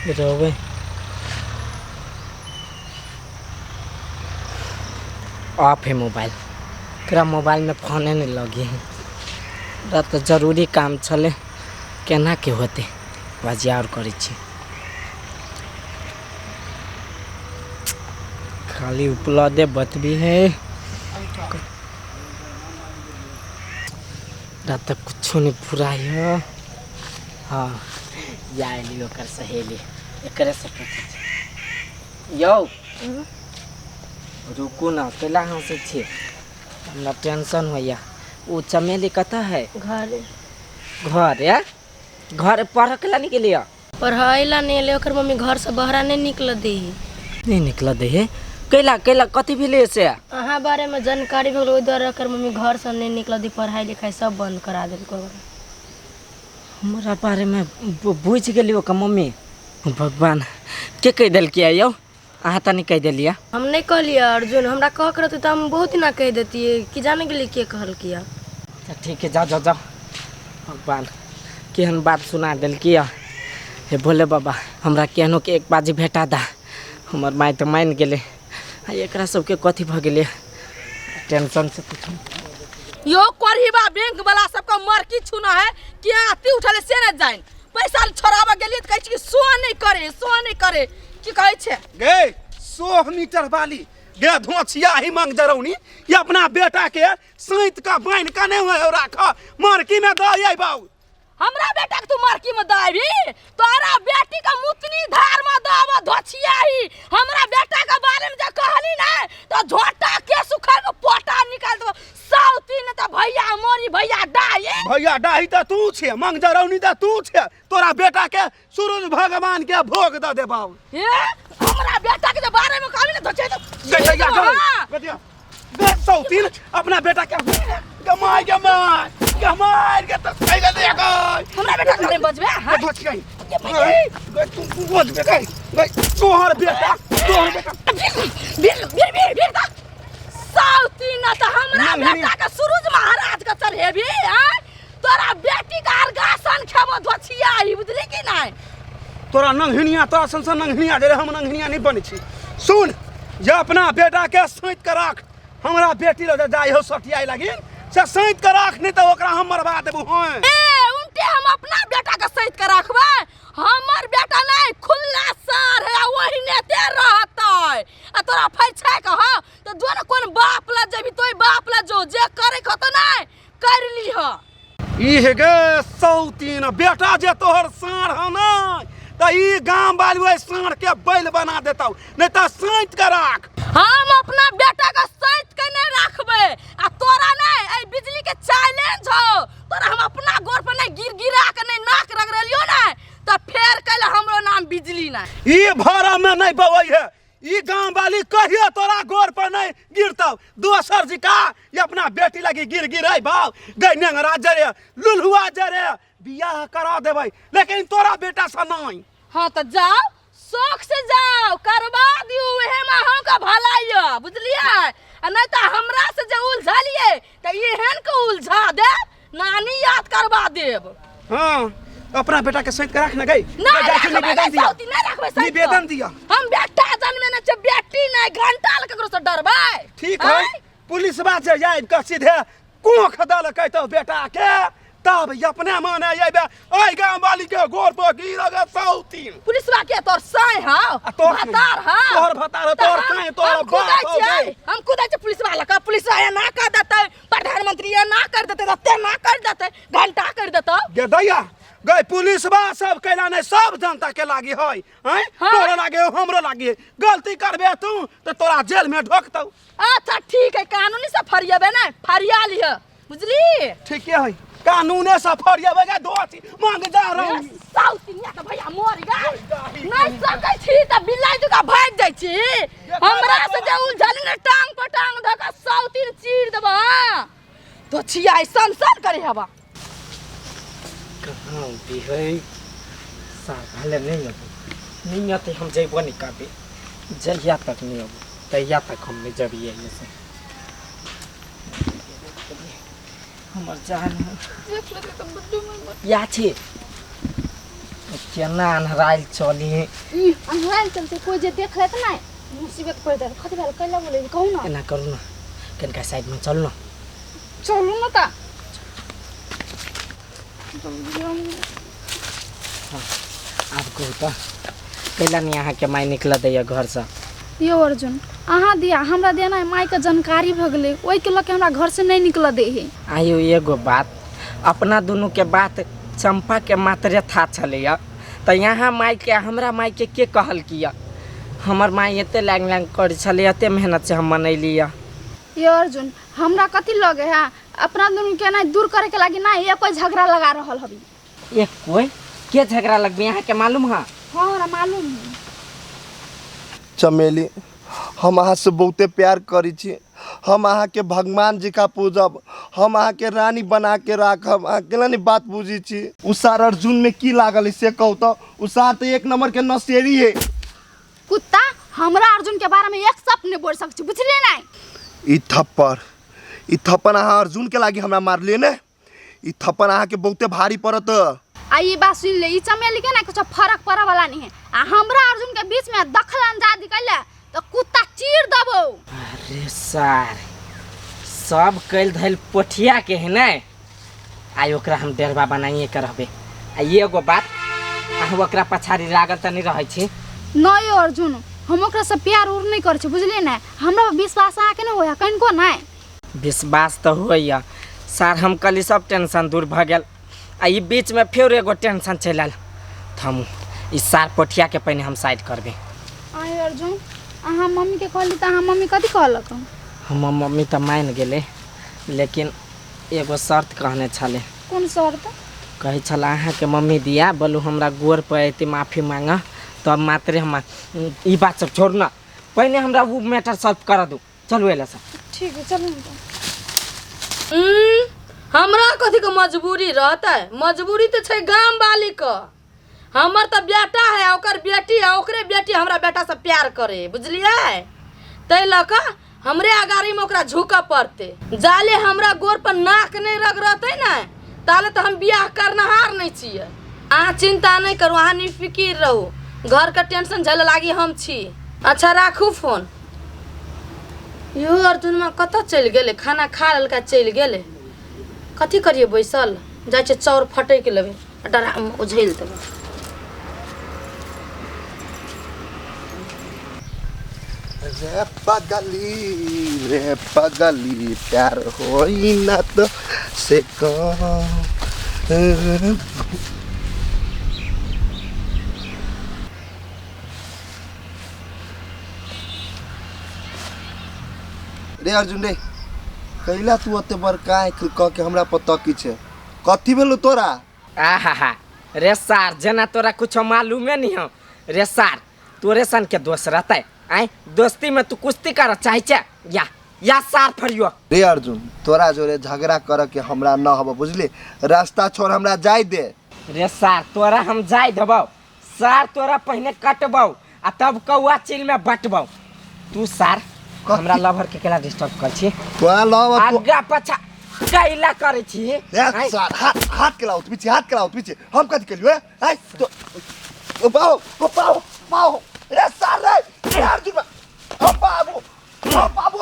रहबै। ऑफ है मोबाइल, एकरा मोबाइलमे फोने नहि लगे है। एकरा तऽ जरूरी काम छलै, केना के होतै? बाजार करै छी। खाली उपलब्धे बतबी है, एकरा तऽ कुछो नहि पूरा है। हाँ, या एली ओकर सहेली, एकरे से पूछै छी। यौ रुकू ना, कैला हँसै छी? हमरा टेंशन होइया। ओ चमेली कतऽ है? घरे। घर या घर पढ़ऽ के ला नहीं गेलियै? पढ़ै ला नहि एलै, ओकर मम्मी घरसँ बहरा नहि निकलऽ दै है। नहीं निकलऽ दै है? कैला कैला, कथी भेलै से? अहाँ बारेमे जानकारी भेल, ओहि दुआरे ओकर मम्मी घरसँ नहि निकलऽ दै, पढ़ाइ लिखाइ सब बन्द करा देलकै ओकरा। हमरा बारेमे बुझि गेली ओकर मम्मी? भगवान, के कहि देलकै यौ? अहाँ तऽ नहि कहि देलियै? हम नहि कहलियै अर्जुन, हमरा कहऽ के रहतै तऽ हम बहुत दिना कहि दैतियै। कि जाने गेलियै के कहलकै। अच्छा ठीक है, जाओ जाओ जाओ। भगवान, केहन बात सुना देलकी। हे भोले बाबा, हमरा केहनो के एक बाजी भेटा दा। हमर माय तऽ मानि गेलै, आ एकरा सबके कथी भऽ गेलै? टेंशन से कुछ यो कोरहीबा बैंक वाला सबके मरकी छूना है कि आती उठले से न जाइन। पैसा छोड़ाबऽ गेलियै तऽ कहै छै कि सो नहि करे, सो नहि करे। की कहै छै गे 100 मीटर वाली गे धोछिया ही मांग जरौनी, ये अपना बेटा के सैत का बान्हि के नहीं हो राख, मरकी में दऽ आइ बाबू। हमरा बेटा के तू मरकी में दऽ आबी? तोरा बेटी के मुतनी धार में दऽ आबऽ धोछिया ही। हमरा बेटा के बारे में जे कहली ना तो झोटा के सुखा के पोटा निकाल देबो साउती ने। तऽ भैया मोरी, भैया डाही। भैया डाही तऽ तू छे, मांग जरौनी तऽ तू छे। तोरा बेटा के सूरज भगवान के भोग दऽ दे बाबू। ए, हमरा बेटा के जे बारे में कहली ना धोछिया तो गठिया गठिया गठिया बे सौतीन, अपना बेटा के गमाय गमाय गमाय के तो कहि गेल गई। हमरा बेटा के बारे में बजबे? हां। धोछिया गई, तू बजबे गई गई, तोहर बेटा, तोहर बेटा। बिर बिर बिर बिर दा साउती न त हमरा नहीं। बेटा के सूरज महाराज के चढ़ेबी? आय तोरा बेटी के अर्घासन खेबो धोछिया ही, बुझली कि नहीं? तोरा नंगहिनिया, तोरा सन सन नंगहिनिया जे रे, हम नंगहिनिया नहीं बनै छी। सुन, जे अपना बेटा के सैत के राख, हमरा बेटी लग जाइ हो सटियाइ लागिन से सैत के राख, नहीं तऽ ओकरा हम मरवा देबू। हाँ ए उनटे, हम अपना बेटा के सैत के रखबै? हमर बेटा नहीं खुल्ला सार है, आ वही नेते रहतै। आ तोरा फैछै कह तऽ जो ने कोन बाप ला जेबी तोय बाप ला जो, जे करे के होतौ नहीं कर लीह। ई हे गे सौतीन, बेटा जे तोहर साँढ़ हौ ने तऽ ई गाम वाली ओहि साँढ़ के बैल बना देतौ, नहीं तऽ सैत के राख। हम अपना बेटा के सैत के नहीं रखबै, आ तोरा नहीं एहि बिजली के चैलेंज हो। तोरा हम अपना गोर पर नहीं गिर गिरा के नहीं नाक रगड़लियो ने तऽ फेर कैले हमरो नाम बिजली नहीं। ई भरा में नहीं बवै है, ई गांव वाली कहियो तोरा गोर पर नहीं गिरतौ। दोसर जी का ये अपना बेटी लगी गिर गिर भाव गई, नेंगरा जरे लुलहुआ जरे बियाह करा देबै, लेकिन तोरा बेटा से नहीं। हाँ तऽ जाओ, शौक से जाओ, करवा दियो, उहे में अहाँके भलाई यऽ, बुझलियै? आ नहीं तऽ हमरा से जे उलझलियै तऽ एहन के उलझा देब, नानी याद करवा देब। हाँ, अपना बेटा के सैत के राख न गई। नहीं जाके राखबै, निवेदन नहीं दिया। सौती, नहीं राखबै सैत के। निवेदन दिया। हम बेटा जन्मे ने छै, बेटी नहीं, घंटा लग ककरो से डरबै? ठीक है। आँय? पुलिस बा जे आबि कऽ सीधे कोख देलकै तो बेटा के, तब अपने माने अयबे एहि गाम वाली के गोर पर गिर सौतीन। पुलिसवा के तोर साई हौ? आ तोहर भतार हौ? तोहर भतार हौ, तोहर साई, तोहर हम बाप कुदै हौ, छियै, गई। हम कुदै छियै पुलिसवा लग? पुलिसवा एना कर देतै, प्रधानमंत्री एना कर देतै, रत्ते ना कर देतै, घंटा कर देतौ। गे दैया गई, पुलिसवा सब कैला नहीं, सब जनता के लागी है। हैं? हाँ। तोरा लागे हो, हमरो लागी है। गलती करबे तू तो तोरा जेल में ढोकतौ। अच्छा ठीक है, कानूनी से फरियाबे ना, फरिया लिह, बुझली? ठीक है, कानूने से फरियाबे गे दोषी मांग जा रहा हूं। साउथ इंडिया तऽ भैया मर गेल, नहीं सकै छी तऽ बिलाइ दुका भागि जाइ छी। हमरा से जे उलझल ने टांग पर टांग धऽ कऽ साउथ चीर देबऽ। हाँ तो छिया सन सन करे हवा। कहाँ भी है सार भले नहीं अबू, नहीं आते हम जैबो नहीं कभी। जहिया तक नहीं अबू तहिया तक हम नहीं जबिए से। हमर जान या छी। केना अन्हरायल चली। ई अन्हरायल चलते कोई जे देख लेत ना मुसीबत पड़ जात। कथी भेल कैला बोले कहू ना। एना करू ना, कनिका साइड में चलू ना। चलू ना ता। आब कहू तो कैला नहीं अहाँ के माय निकल दैया घर से? यो अर्जुन अहाँ दिया हमरा दिया ना माय के जानकारी भ गेलै, ओहि के लऽ के हमरा घर से नहीं निकल दे है। आयो एगो बात, अपना दुनू के बात चंपा के मात्रे था छलैया, तऽ यहाँ माय के हमरा माय के कहल किया? हमर माय एते लैंग लैंग करै छलै, एते मेहनत से हम मनैली। यो अर्जुन हमरा कथी लगे है अपना दुनू के ना दूर करे के लागी ना ये कोई झगड़ा लगा रहल हबी। एक कोई के झगड़ा लगबी अहाँ के मालूम है? हाँ हमरा मालूम है। चमेली हम अहाँ से बहुते प्यार करै छी, हम अहाँ के भगवान जी का पूजब, हम अहाँ के रानी बना के राखब। अहाँ केना नहीं बात बुझी छी? उषार अर्जुन में की लागल है से कहू तो? उषार तो एक नंबर के नशेड़ी है। कुत्ता हमरा अर्जुन के बारे में एक शब्द नहीं बोल सकती बुझलिए ना। ई थप्पड़ अहाँ अर्जुन के लागी हमरा मारलिए ने, ई थप्पड़ अहाँ के बहुते भारी पड़त। आ ई बात सुन ले, ई चमेली के ना कुछ फर्क पड़े वाला नहीं है, आ हमरा अर्जुन के बीच में दखल अंदाजी कैले तो कुत्ता चीर दबो। अरे सार सब कैल धैल पोठिया के है ने, आइ ओकरा हम डेरबा बनाइए के रहबे। आ एगो बात, अहाँ ओकरा पछाड़ी लागल तऽ नहीं रहै छी? नहीं अर्जुन हम ओकरा से प्यार उर नहीं करै छी बुझलिए ना, हमरा विश्वास अहाँ के नहीं होया कनिको नहीं। विश्वास तऽ होइया सार, हम कहली सब टेंशन दूर भऽ गेल, आ ई बीच में फेर एगो टेंशन चलि आयल। थमू ई सार पोठिया के पहिने हम साइड करबे। आइ अर्जुन अहाँ मम्मी के कहली तऽ अहाँ मम्मी कथी कहलक? हमर मम्मी तऽ मानि गेलै, लेकिन एगो शर्त कहने छलै। कोन शर्त? कहै छल अहाँके मम्मी दिया बोलू हमरा गोर पर अयती माफी मांगऽ तब मात्रे हम ई बात सब छोड़ू ना, पहिने हमरा वो मैटर सॉल्व कर दू। चलू एला सर। ठीक है चलू। हमरा कथी के मजबूरी रहतै? मजबूरी तऽ छै गाम वाली के। हमर तऽ बेटा है ओकर बेटी है, ओकरे बेटी हमरा बेटा से प्यार करे बुझलिए, ताहि लऽ कऽ हमरे अगाड़ी में ओकरा झुकऽ पड़तै। जाले हमरा गोर पर नाक नहीं रगड़तै ने ताले तऽ हम बियाह करनहार नहीं छियै। अहाँ चिंता नहीं करू, अहाँ निफिकिर रहू, घर के टेंशन झेले लागी हम छी। अच्छा राखू फोन। यो अर्जुनमा कतऽ चलि गेलै? खाना खा लेलकै चलि गेलै। कथी करियै बैसल? जाइ छै चाउर फटकि लेबै आ डरामे उझलि देबै। रे पगली प्यार होई ना तो से कह। रे अर्जुन रे कैला तू ओते बड़का आँखि कह के हमरा पर तकी छै? कथी भेलौ तोरा? आहा हा रे सार जेना तोरा कुछो मालूमे नहीं हो। रे सार तोरे सन के दोस्त रहतै, आय दोस्ती में तू कुश्ती कर चाहे छे या या सार फरियो। रे अर्जुन तोरा जोरे झगड़ा कर के हमरा न हब बुझली, रास्ता छोड़ हमरा जाय दे। रे सार तोरा हम जाय देबौ, सार तोरा पहिने कटबौ आ तब कौआ चील में बटबौ। तू सार हमरा लवर के केला डिस्टर्ब कर छी? तोरा लवर आगा पाछा कैला करै छी? रे सार हाथ हाथ के लाउ पीछे, हाथ के लाउ पीछे। हम कथी केलियो? आय तो ओ पाओ ओ पाओ पाओ। रे सार रे रे अर्जुन ओ बाबू ओ बाबू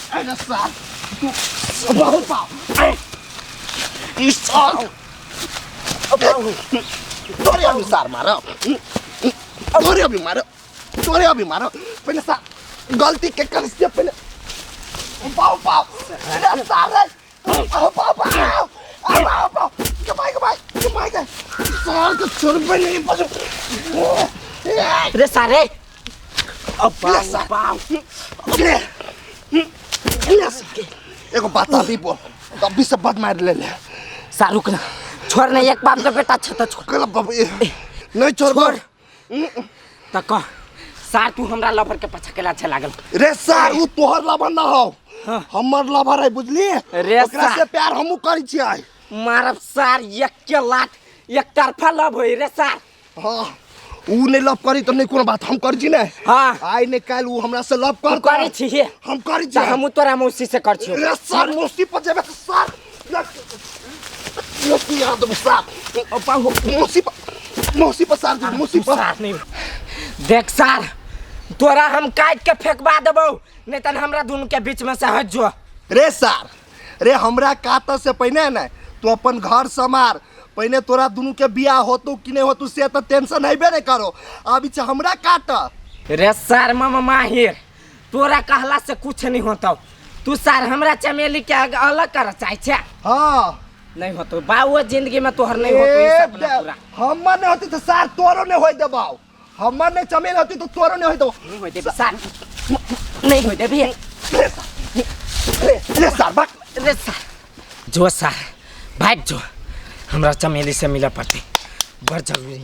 अरे सार तू बाबू पाओ ई सार ओ बाबू तोरे अभी सार मारो, तोरे अभी मारो, तोरे अभी मारो। पहले सार गलती के कर से पहले पाओ पाओ। रे सार रे पाओ पाओ पाओ पाओ पाओ कमाई कमाई कमाई के सार के छोड़ पे नहीं बस। रे सारे अब पाओ एगो बात अभी बोल, अभी से बद मार ले ले। सार रुक ना, छोड़ नहीं एक बाप का बेटा छ त छोड़। बाबू नहीं छोड़ त कह सार तू हमरा लवर के पछा केला छे लागल? रे सार उ तोहर लवर ना हो, हमर लवर है बुझली, ओकरा से प्यार हमहू करै छियै। मारब सार एक के लात एक तरफा लव होई रे सार। हां उ नहीं लव करी तो नहीं कोनो बात, हम करी छी ने। हां आइ ने काल उ हमरा से लव कर करै छी, हम करी छी, हमहू तोरा मौसी से कर छी। रे सार मौसी पर जेबे त सार लतिया देबो सार। ओ पाहु मौसी पर मौसी पर सार दे मौसी पर सार नहीं देख सार तोरा हम काट के फेंकवा देबौ नहीं तन हमरा दुनू के बीच में से हट जो। रे सार रे हमरा कात से पहिने ने तू अपन घर समार, पहिने तोरा दुनू के बियाह होतौ कि नहीं होतौ से त टेंशन हेबे नहीं करो, अब इच्छा हमरा काट। रे सार मामा माहिर तोरा कहला से कुछ नहीं होतौ, तू सार हमरा चमेली के अलग कर चाहे छे। हाँ नहीं होतो बाबू जिंदगी में तोहर नहीं होतो ई सपना पूरा। हमर नहीं होती तो सार तोरो नहीं होई देबौ, हमर नहीं चमेली होती तो तोरो नहीं होई देबौ। नहीं होई देबी सार, नहीं होई देबी। रे सार, रे, रे सार, भाग। रे सार जो सार भाग जो, हमरा चमेली से मिला पड़ते बड़ जरूरी।